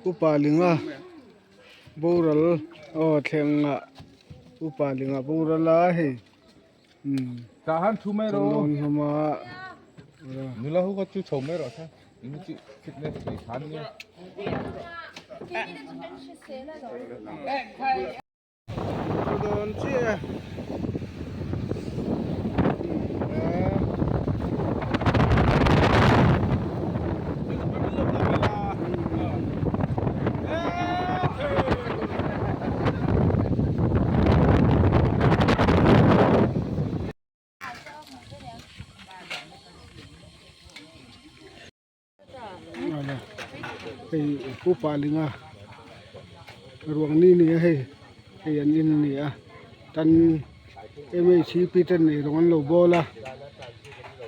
Upa Linga boral aw thlengah Upa Linga boral a hei umm kan dawn hlawm a. Dawn chiah hei pu palinga ruang ni ni a hei hei an in a ni a tan mhip ten eirawng an lo bawl a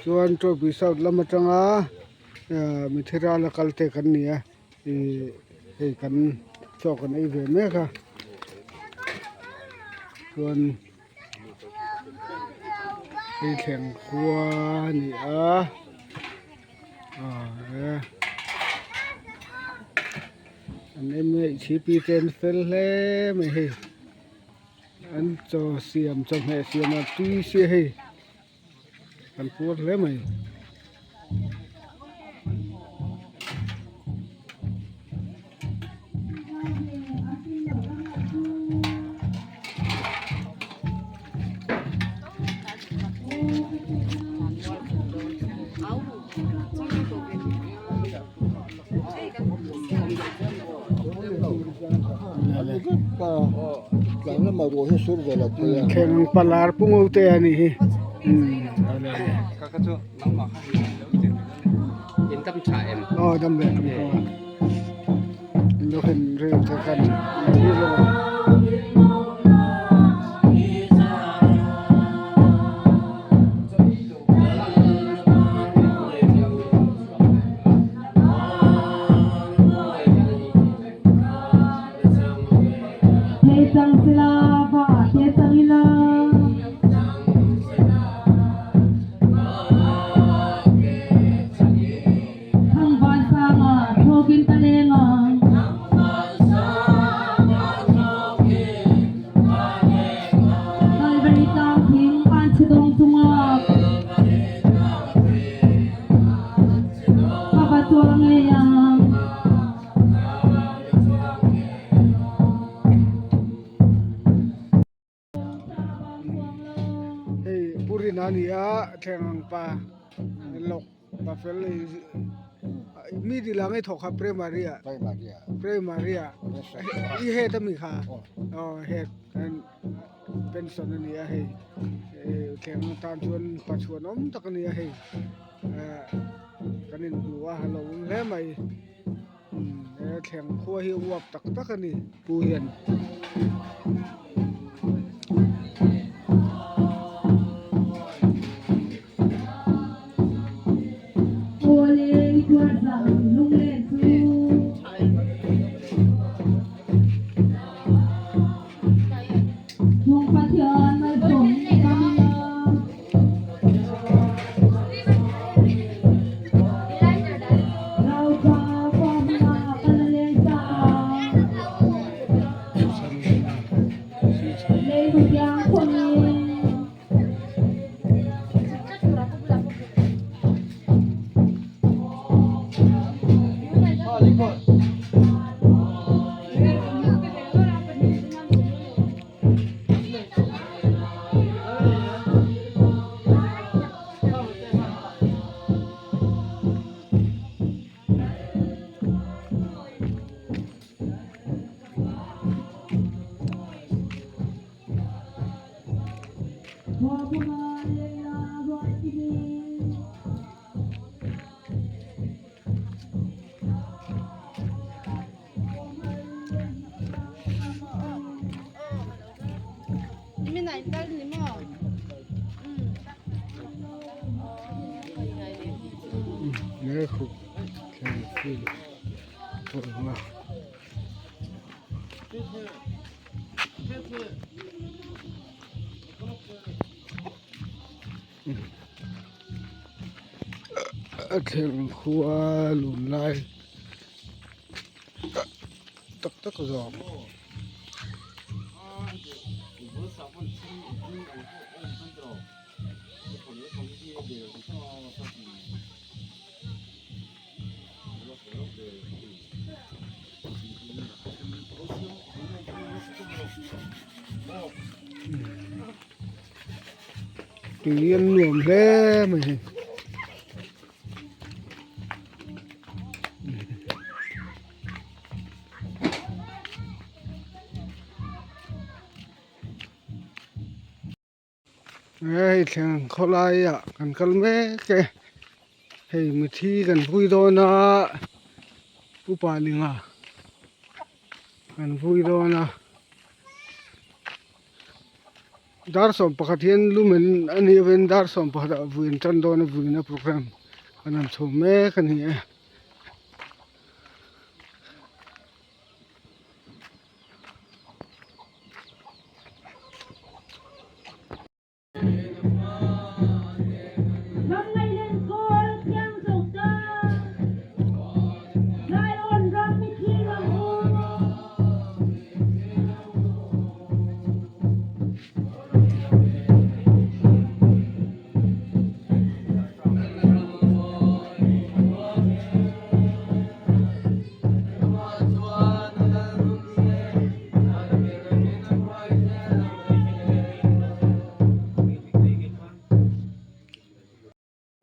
chuan trophy south lam atanga ah mithira la kal te kan ni a ih hei kan chaw kan ei ve mek a chuan. Hei thleng khua a ni a aaa an mhip te an fel hle mai hei an chaw siam chawhmeh siam a tui sia hei an puar hle mai. Thleng palar pu ngo te a nih hi aw dam leh dam tawh a lo hen rel te khan thil a. Hei pu Rina a ni a thleng ang pa lawk pa fel hei mi dil ang i thawk kha primary ah primary ah i head ami kha aw head pension a ni a hei thleng tan chuan pa chhuanawm tak a ni a hei kan inhmu a a lo awm hle mai. He thleng khua hi a uap tak tak a ni pu hian. A thleng khua lun lai. tak tak zawk. Tui an nuam hle mai hei. Hei thleng khawlai ah kan kal mek e hei mithi kan vui dawn a upa linga kan vui dawn a dar 11 hian lumen a nih avangin dar 11 ah vui an tan dawn a vuina programme an rawn chho mek a ni e.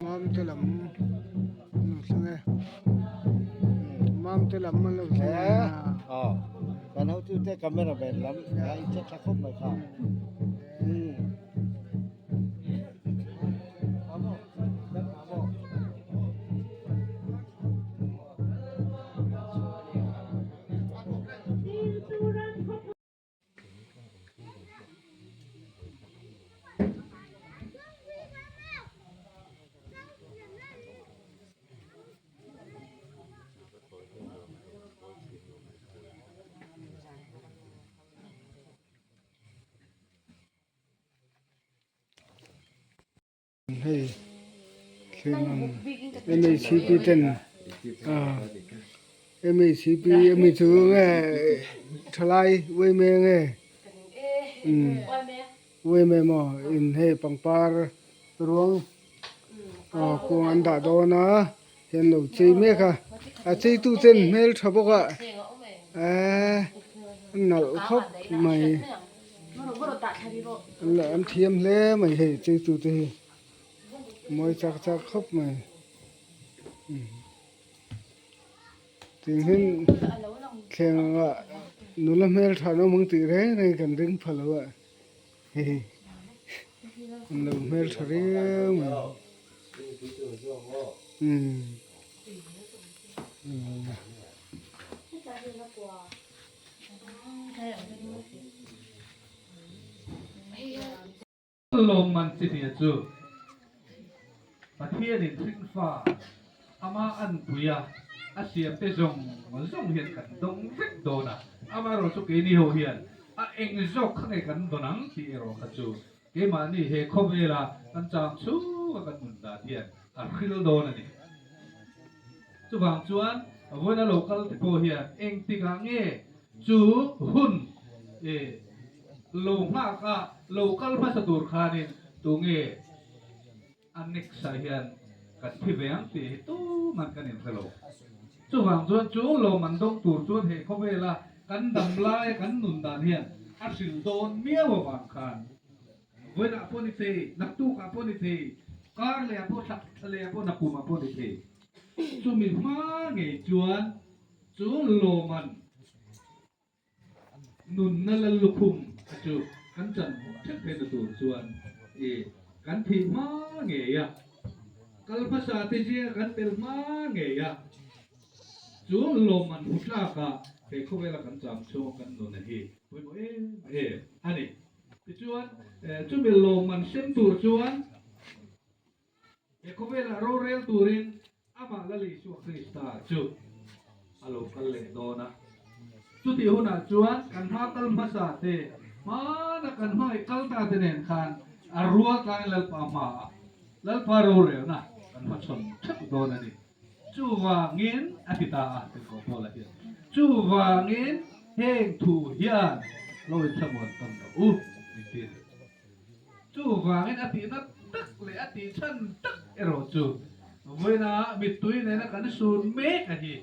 Mamte lam an lo thleng e Mamte lam an lo thleng e Aw kan hotute camera man lam a inche tha khawp mai kha. Hei thleng MHCP ten MHCP ami chu nge thalai uaime nge uaime maw in hei pangpar ruang kung an dah dawn a hian lo chei mek a a cheitu ten hmel tha bawk a eee a nalh khawp mai. An thiam hle mai hei cheitu te hi mawi chak chak khawp mai tin hin thleng ah nula hmeltha an awm ang tih reng reng kan ring pha lo a hehe an lo hmeltha riau mai umm. Lawmman chihnia chu Pathianin hringfa ama anpui a, a siamte zawng zawng hian kan dawng vek dawn a, amaherawh chu keini ho hian a eng zawk kha nge kan dawn ang tih erawh kha chu keimahni he khawvela kan chang chhunga kan nun dan hian a hril dawn a ni. Chuvang chuan vawiina lo kal te pawh hian engtikah nge chu hun lo nghak a lo kal hmasa tur khanin tunge a next ah hian kan thi ve ang tih hi tuman kan inhre lo. Chuvang chuan chu lawm an dawng tur chuan he khawvela kan dam laia kan nun dan hian a hril dawn miau avang khan Vawiinah pawh ni thei, naktukah pawh ni thei, kar lehah pawh, thla lehah pawh, nakumah pawh ni thei. Chumi hma ngei chuan chu lawman nunna lal lukhum a chu kan chan theuh theihna tur chuan i kan thih hma ngei a, kal hmasa te zinga kan tel hma ngei a, chu lawman hmu tlakah he khawvela kan cham chhung kan nuna hi pawimawh em em a ni. Tichuan, chumi lawmman sem tur chuan he khawvelah rorel turin amah Lal Isua Krista chu a lo kal leh dawn a. Chutih hunah chuan kan hma kal hmasa te, hmana kan hmangaih kal ta te nen khan a rual tlangin Lalpa hmaah Lalpa rorelna kan hmachhawn theuh dawn a ni. Chuvangin a ti ta a, Tirhkoh Paula hian. Chuvangin heng thu hian lo inthlamuan tawn rawh u, min ti a ni. Chuvangin a tihna tak leh a tihchhan tak erawh chu vawiina mittui nena kan sun mek a hi.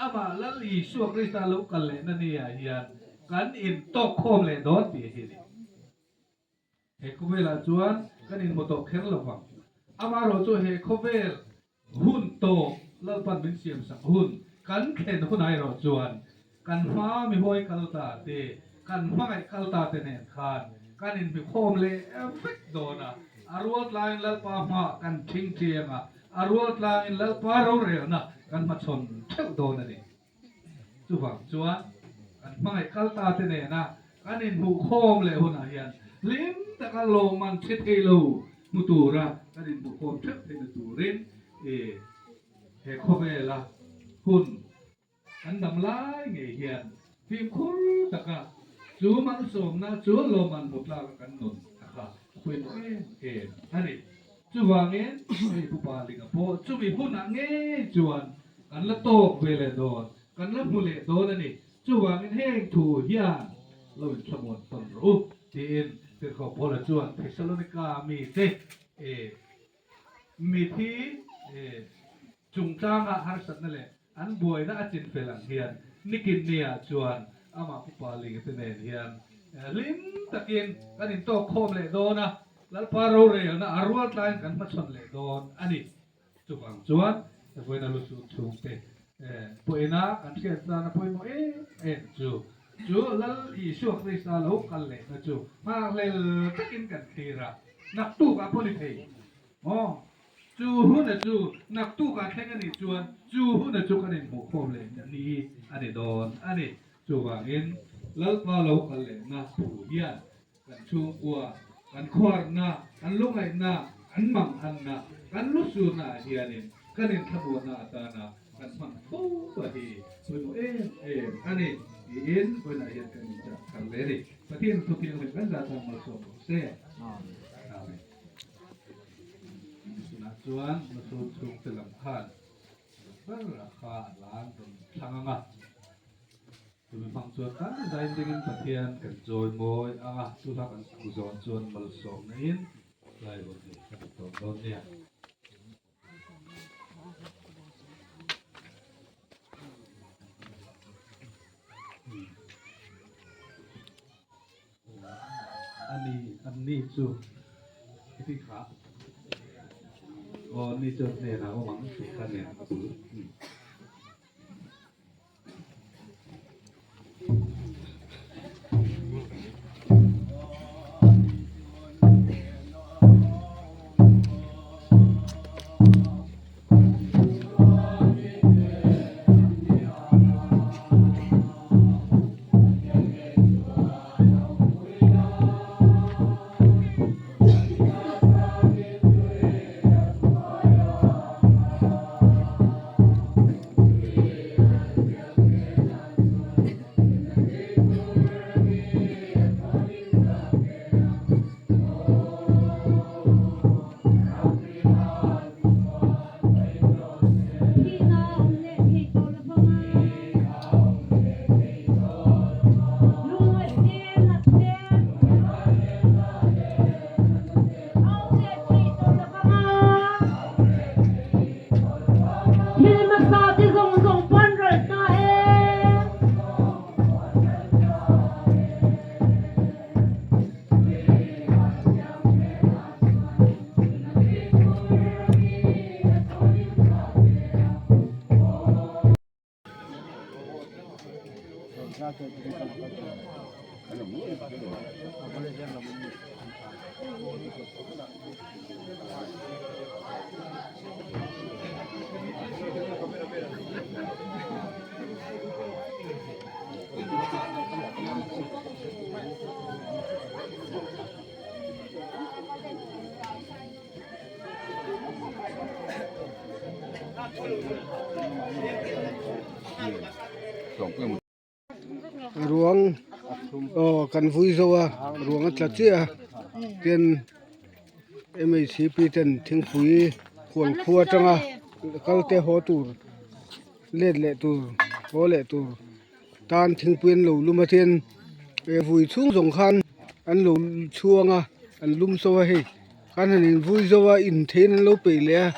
Amah Lal Isua Krista lo kal lehna niah hian kan intawk khawm leh dawn tih hi a ni. He khawvelah chuan kan inhmu tawh kher lo vang. Amaherawh chu he khawvel hun tawp Lalpan min siamsak hun kan thlen hunah erawh chuan kan hma mihuai kal ta te, kan hmangaih kal ta te nen khan kan inhmikhawm leh vek dawn a. A rual tlangin Lalpa hmaah kan thing thiang a, a rual tlangin Lalpa rorelna kan hmachhawn theuh dawn a ni. Chuvang chuan kan hmangaih kal ta te nena kan inhmuhkhawm leh hunah hian hlim taka lawmman che thei lo hmu tura kan inhmuhkhawm theuh theihna turin i he khawvela hun kan dam lai ngei hian fimkhur taka chu malsawmna chu lawmman hmu tlaka kan nun a kha a pawimawh em em a ni. Chuvangin hei Pu Palinga pawh chumi hunah ngei chuan kan la tawk ve leh dawn, kan la hmu leh dawn a ni. Chuvangin heng thu hian lo inthlamuan tawn rawh u, tiin Tirhkoh Paula chuan Thesalonika mite mithi chungchanga harsatna leh an buaina a chinfel ang hian nikin niah chuan amah Pu Palinga te nen hian hlim takin kan intawk khawm leh dawn a, Lalpa rorelna a rual tlaiin kan hmachhawn leh dawn a ni. Chuvang chuan vawiina lusun chhungte pawhina kan hriat zana pawimawh em em chu chu Lal Isua Krista lo kal lehna chu nghakhlel takin kan thlir a, naktukah pawh ni thei maw? Chu huna chu naktukah thleng a nih chuan chu huna chu kan inhmuhkhawm leh ni a ni dawn a ni. Chuvangin Lalpa lo kal lehna thu hian Kan chhungkua, kan khuarna, kan lungaihna, kan manghanna, kan lusurna ah hianin kan inthlamuanna atana kan hman fo a hi pawimawh em em a ni tiin vawiinah hian kan inchah thar hle a ni. Pathian thu thianghlim kan zah chuan malsawm rawh se. Amen. Tunah chuan lusur chhungte lam khan ber a kha a lan rawn thlang ang a. Tumi hmang chuan kan zain dingin Pathian kan chawi mawi ang a, chu hla kan sak zawn chuan malsawmna in lai hun hi kan tawn dawn nia. Ani anni chu heti kha aw anni chu an hnenah awm ang tih kha nen a bul. Thil hmasa te zawng zawng pawn rawlh ta e. Ruang aw kan vui zo a ruang a tla chiah a tin M H C P ten thingpui khuan khua atanga kal te haw tur let leh tur haw leh tur. Tan thingpui an lo lum a chuan vui chhung zawng khan an lo chhuang a an lum so a hei khan han in vui zo a in theihin an lo peih leh a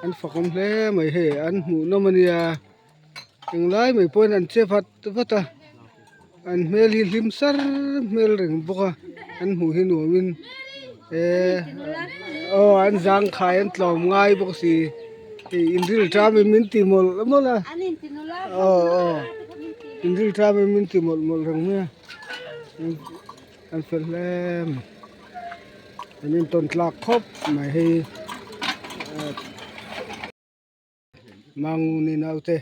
an fakawm hle mai hei an hmuh nawm a nia englai mai pawhin an che vat vat a an hmel hi hlim sar hmel reng bawk a an hmuh hi nuamin eh aw an zangkhai an tlawm ngai bawk si ih inrilṭam in min ti mawlh mawlh a aw aw inrilṭam in min ti mawlh mawlh reng mai a an fel hle mai an intawn tlak khawp mai hei. Manguni naute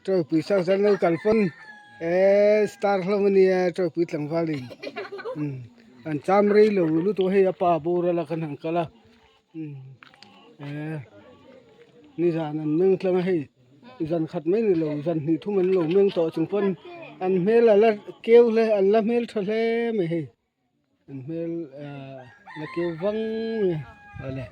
tawipui sang chuan lo kal pawn eee star hlawm a nia tawipui tlangval in umm an cham rei lo lutuk a hei a pa boral a kan han kal a umm eee nizan an meng tlang a hei zan khat mai ni lo zan hnih thum an lo meng tawh chung pawn an hmel a la keu hle an la hmel tha hle mai hei. An hmel la keu vang mai a awle.